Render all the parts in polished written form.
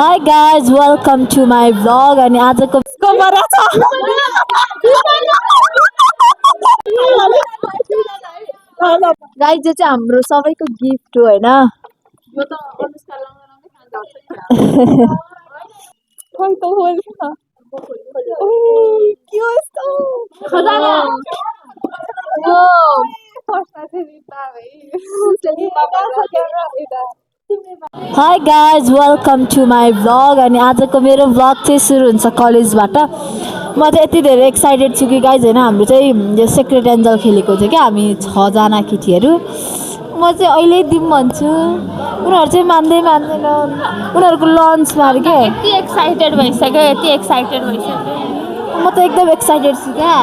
Hi guys, welcome to my vlog अनि आजको कमरा छ गाइस यो चाहिँ हाम्रो सबैको गिफ्ट हो हैन यो त अनुष्का लगाउनमै खान्छ खोइ त होल के हो यस्तो खजाना ओ फर्स्टमा चाहिँ रिता भाइ Hi guys, welcome to my vlog अनि आजको मेरो vlog चाहिँ सुरु हुन्छ कलेजबाट म चाहिँ यति धेरै एक्साइटेड छु कि गाइज हैन हाम्रो चाहिँ यो सेक्रेट एन्जल खेलेको थियो क्या हामी 6 जना केटीहरू म चाहिँ अहिले दिम भन्छु उनीहरु चाहिँ मान्दैन उनीहरुको लन्चमा अरे के यति एक्साइटेड भइसक्यो म त एकदम एक्साइटेड छु क्या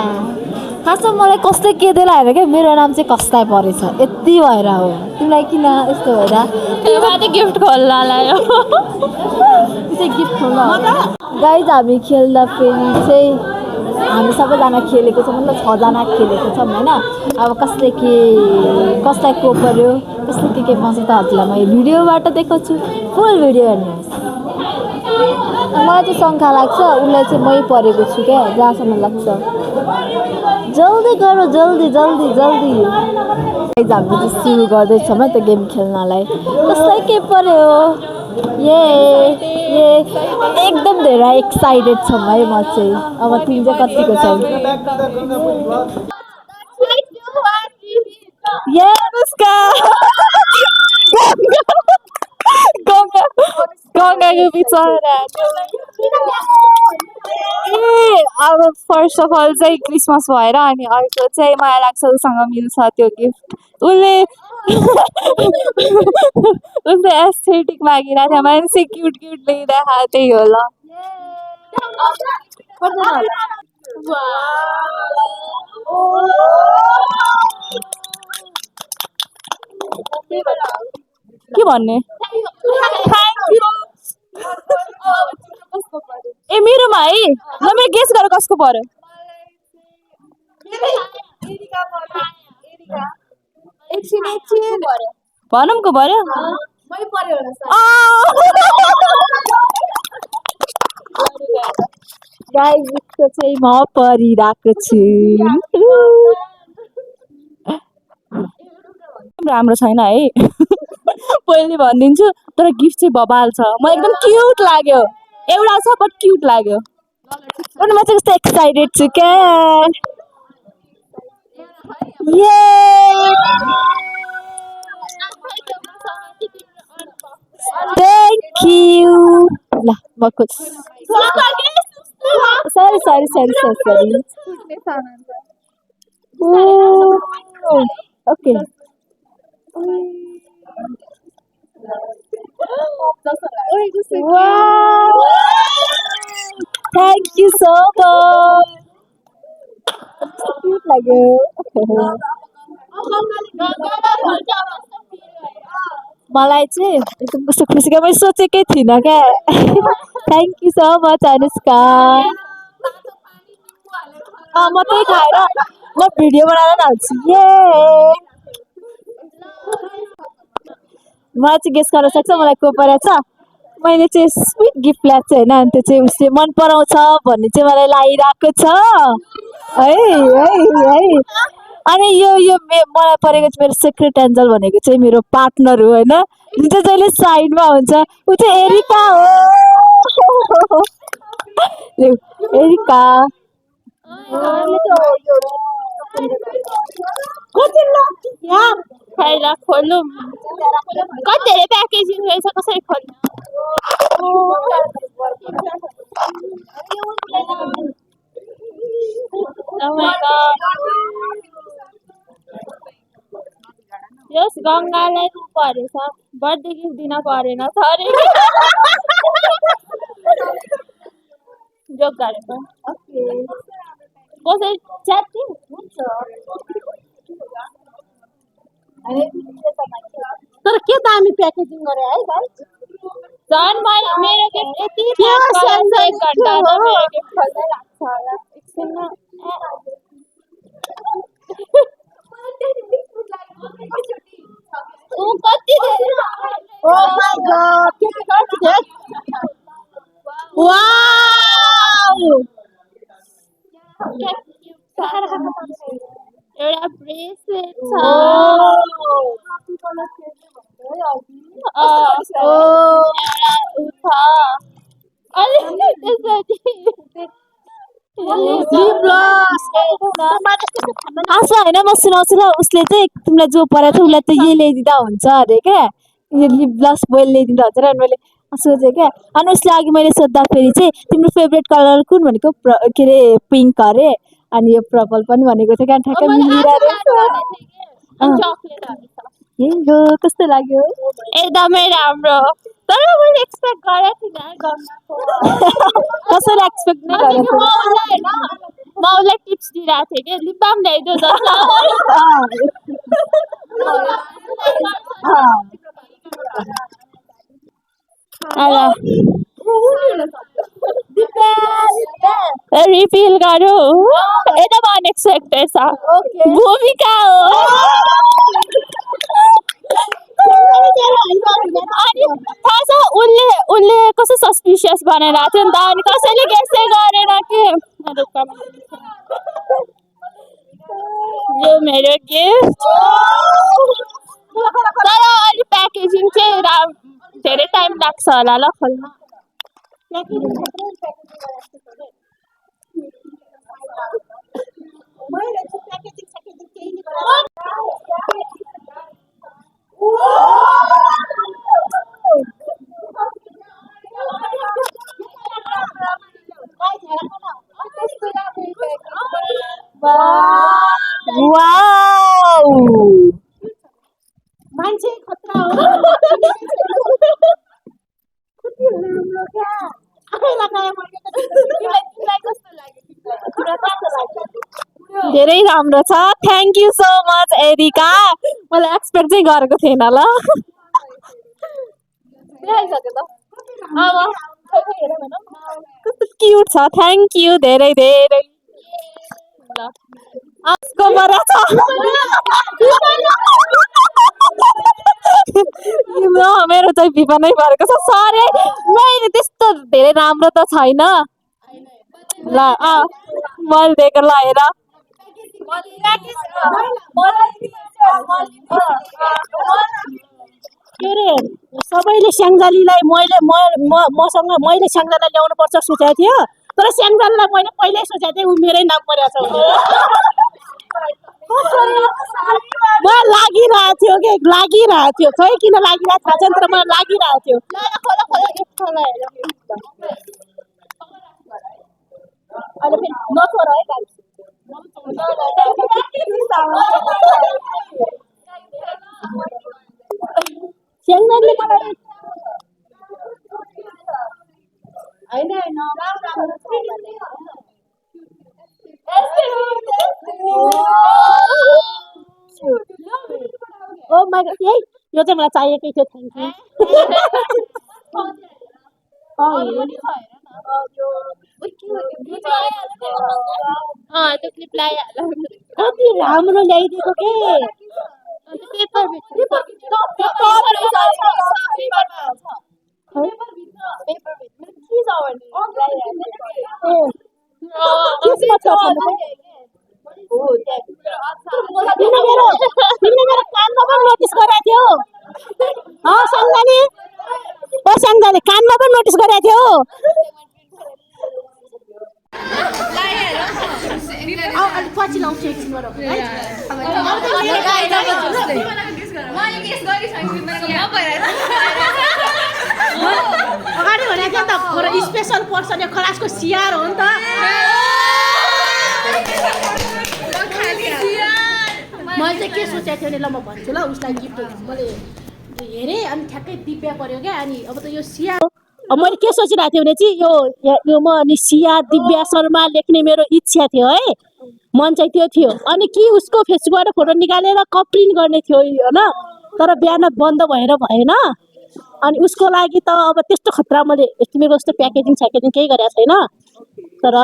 खासमा मलाई कस्तै के देला हैन के मेरो नाम चाहिँ कस्ता परेछ यति भएर हो तिमीलाई किन यस्तो भएर तिमीले गिफ्ट खोल्न लायो चाहिँ गिफ्ट खोल्न गाइज हामी खेल्दा फेरि चाहिँ हामी सबैजना खेलेको छौँ मतलब 6 जना खेलेको छौँ हैन अब कसले के कसलाई को पर्यो कसले के पाउँछ त हजुरलाई म यो भिडियोबाट देखाउँछु फुल भिडियो हेर्नुहोस् मलाई चाहिँ शङ्का लाग्छ उसलाई चाहिँ मै परेको छु क्या जहाँसम्म लाग्छ जल्दी गरौ जल्दी जल्दी जल्दी गाइज हामी चाहिँ सुरु गर्दैछौँ है त गेम खेल्नलाई कसलाई के पर्यो ये एकदम धेरै एक्साइटेड छौँ है म चाहिँ अब तिमी चाहिँ कतिको छौ ये अनुष्का गङ्गाको बिचरा अब फर्स्ट अफ अल चाहिँ क्रिसमस भएर अनि अर्को चाहिँ मलाई लाग्छ उसँग मिल्छ त्यो गिफ्ट उसले एस्थेटिक मागिरहेको थियो मान्छे क्युट क्युट ल्याइरहेको त्यही होला के भन्ने ए मेरोमा है ल मेरो गेस गर कसको पर्यो भनमको पर्यो गाइस यसको चाहिँ म परिरहेको छु राम्रो छैन है पहिले भनिदिन्छु तर गिफ्ट चाहिँ बबाल छ म एकदम क्युट लाग्यो एउटा छ बट क्युट लाग्यो अनि म चाहिँ कस्तो एक्साइटेड छु क्या ये थ्याङ्क यू ल बकुस sorry sorry sorry sorry okay Wow! Thank you so much. Cute लाग्यो मलाई चाहिँ एकदम कस्तो खुसी क्या मैले सोचेकै थिइनँ क्या thank you so much Anushka म त्यही खाएर म भिडियो बनाएर हाल्छु ये मलाई चाहिँ गेस गर्न सक्छ मलाई को परेछ मैले चाहिँ स्विट गिफ्ट ल्याएको छु होइन अनि त्यो चाहिँ उसले मन पराउँछ भन्ने चाहिँ मलाई लागिरहेको छ है अनि यो मलाई परेको चाहिँ मेरो सेक्रेट एन्जल भनेको चाहिँ मेरो पार्टनर हो होइन जुन चाहिँ जहिले साइडमा हुन्छ ऊ चाहिँ एरिका हो एरिका खैला खोलौँ कति धेरै प्याकेजिङ रहेछ कसरी खोल्नु यस गङ्गालाई परेछ बर्थडे गिफ्ट दिन परेन सरी जोक गरेको कसै च्याति हुन्छ तर के दामी प्याकेजिङ गरे है गाइस झन् मेरो गिफ्ट यति एक घन्टा मेरो गिफ्ट खोल्दै लाग्छ होला एकछिनमा कति ओ माय गॉड के वाउ एउटा ब्रेसलेट छ एउटा उ छ अनि आशा होइन म सुनाउँछु ल उसले चाहिँ तिमीलाई जो परेको थियो उसलाई त यही ल्याइदिँदा हुन्छ अरे क्या यो लिप ग्लस बोइल ल्याइदिँदा हुन्छ र अनि मैले सोचेँ क्या अनि उसले अघि मैले सोद्धाखेरि चाहिँ तिम्रो फेभरेट कलर कुन भनेको के अरे पिङ्क अरे अनि यो पर्पल पनि भनेको थियो क्या ठ्याक्कै मिलिरहेको ए हो कस्तो लाग्यो एकदमै राम्रो तर मैले एक्सपेक्ट गरेको थिइनँ कसैले एक्सपेक्ट नै गरेको म उसलाई टिप्स दिइरहेको थिएँ कि लिप बाम ल्याइदियो जस्तो रिफिल गरौँ एकदम अनएक्सपेक्टेड छ भूमिका हो अनि थाहा छ उसले कस्तो सस्पिसियस बनाइरहेको थियो नि त अनि कसैले गेसै गरेन कि यो मेरो गिफ्ट तर अलि प्याकेजिङ चाहिँ धेरै टाइम लाग्छ होला ल खोल्न वाउ मान्छे खतरा हो धेरै राम्रो छ thank you so much Erica मैले एक्सपेक्ट चाहिँ गरेको थिएन ल कस्तो क्युट छ थ्याङ्क यू धेरै धेरै आजको मरा छ मेरो चाहिँ बिपा नै परेको छ सरी मैले त्यस्तो धेरै राम्रो त छैन ल मैले दिएको ल हेर के अरे सबैले स्याङ्जालीलाई मसँग मैले स्याङ्जालाई ल्याउनु पर्छ सोचेको थियो तर स्याङ्जालीलाई मैले पहिल्यै सोचेको थिएँ ऊ मेरै नाम परेको छ म लागिरहेको थियो कि लागिरहेको थियो खै किन लागिरहेको थाहा छैन तर मलाई लागिरहेको थियो अहिले फेरि नछोड है स्याङ्जालीले मलाई होइन ओ माइ गॉड यही यो चाहिँ मलाई चाहिएकै थियो थ्याङ्क यू त्यो क्लिप लगाइहाल कति राम्रो ल्याइदिएको के तिमीले मेरो कानमा पनि नोटिस गरेको थियो स्याङ्जाली कानमा पनि नोटिस गरेको थियो अलिक पछि लाउँछु एकछिन अगाडि भनेको थियो नि त स्पेसल पर्सन यो क्लासको सिआर हो नि त मैले चाहिँ के सोचेको थिएँ भने ल म भन्छु ल उसलाई गिफ्ट मैले हेरेँ अनि ठ्याक्कै दिव्या पऱ्यो क्या अनि अब त यो सिआर मैले के सोचिरहेको थिएँ भने चाहिँ यो म अनि सिया दिव्या शर्मा लेख्ने मेरो इच्छा थियो है मन चाहिँ त्यो थियो अनि कि उसको फेसबुकबाट फोटो निकालेर कप्रिन्ट गर्ने थियो होइन तर बिहान बन्द भएर भएन अनि उसको लागि त अब त्यस्तो खतरा मैले तिमीको जस्तो प्याकेजिङ स्याकेजिङ केही गरेको छैन तर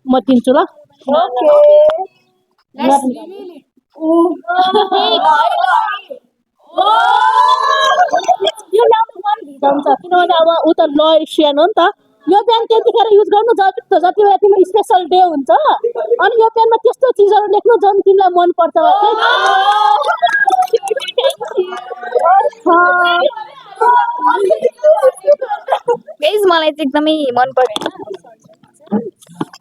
म दिन्छु ल यो ल्याउनु मन भिजाउँछ किनभने अब ऊ त लयसियन हो नि त यो पेन त्यतिखेर युज गर्नु जति बेला तिम्रो स्पेसल डे हुन्छ अनि यो पेनमा त्यस्तो चिजहरू लेख्नु जुन तिमीलाई मन पर्छ गाइस मलाई चाहिँ एकदमै मन परेन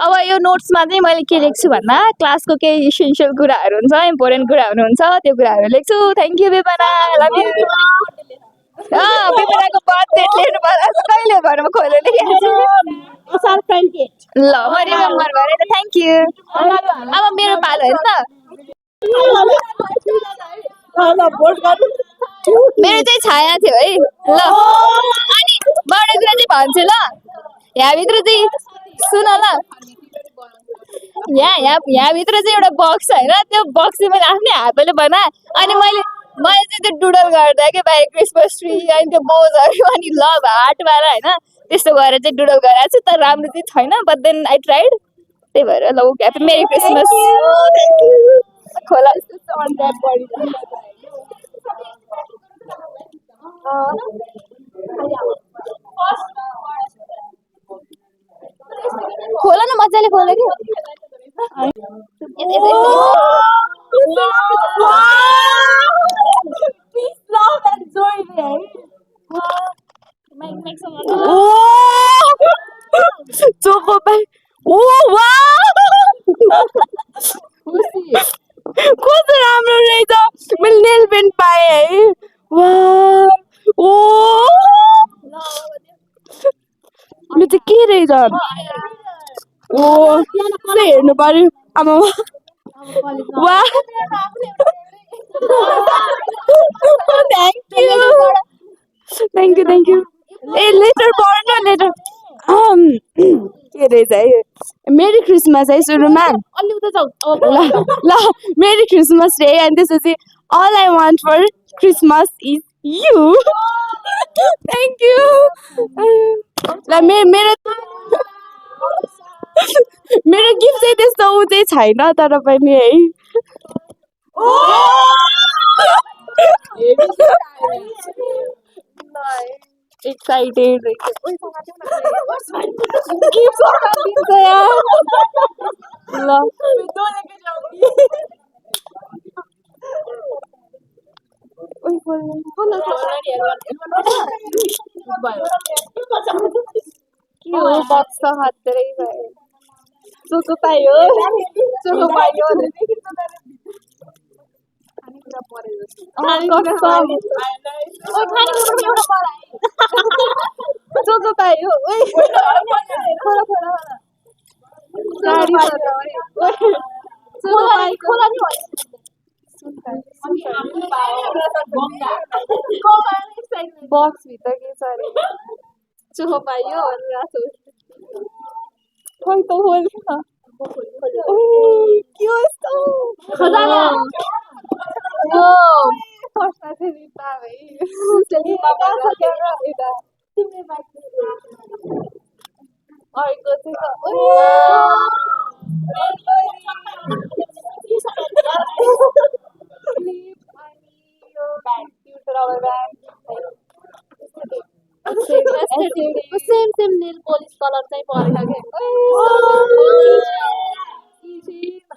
अब यो नोट्समा चाहिँ मैले के लेख्छु भन्दा क्लासको केही इसेन्सियल कुराहरू हुन्छ इम्पोर्टेन्ट कुराहरू हुन्छ त्यो कुराहरू लेख्छु thank you Bepana love you बेपनाको बर्थ डेट लेख्नु पर्छ कहिले घरमा खोलेर लेखेको असार 28 ल म रिमेम्बर गरेँ थ्याङ्क यू अब मेरो पालो होइन त मेरो चाहिँ छाया थियो है ल अनि बडा कुरा चाहिँ भन्छु ल यहाँभित्र चाहिँ सुन ल यहाँभित्र चाहिँ एउटा बक्स होइन त्यो बक्स चाहिँ मैले आफ्नै हातले बनाएँ अनि मैले चाहिँ त्यो डुडल गर्दा के बाई क्रिसमस ट्री अनि त्यो बोजहरू अनि लभ हार्टबाट होइन त्यस्तो गरेर चाहिँ डुडल गराएको छु तर राम्रो चाहिँ छैन बट देन आई ट्राइड त्यही भएर ल ह्याप्पी मेरी क्रिसमस खोला खोला न मजाले खोला कि Chocobai. Oh wow! कस्तो राम्रो रहेछ मैले नेल पेन्ट पाएँ है वाह ओ यो चाहिँ के रहेछ ओ हेर्नु पर्यो आमा वाह थ्याङ्क यू ए लेटर पढ्नु लेटर के रहेछ है मेरी क्रिसमस है सुरुमा ल मेरी क्रिसमस रे अनि त्यसपछि all I want for Christmas is you thank you ल मेरो गिफ्ट चाहिँ त्यस्तो ऊ चाहिँ छैन तर पनि है एक्साइटेड ल के हो बक्स हातै भयो चोको पायो चोको पायो बक्स भित्र के छ अरे चोको पायो खोइ त होल के हो यस्तो खजाना ओ फर्स्टमा चाहिँ रिता भाइ अर्को सेम नेल पोलिस कलर चाहिँ परेको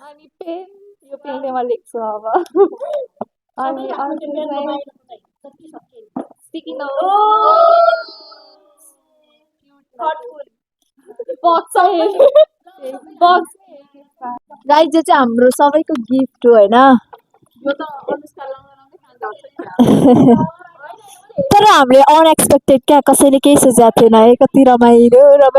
अनि पेन यो पेनले म लेख्छु अब अनि स्टिकी नोट बक्स गाइस यो चाहिँ हाम्रो सबैको गिफ्ट हो होइन तर हामीले अनएक्सपेक्टेड क्या कसैले केही सोचेको थिएन है कति रमाइलो ल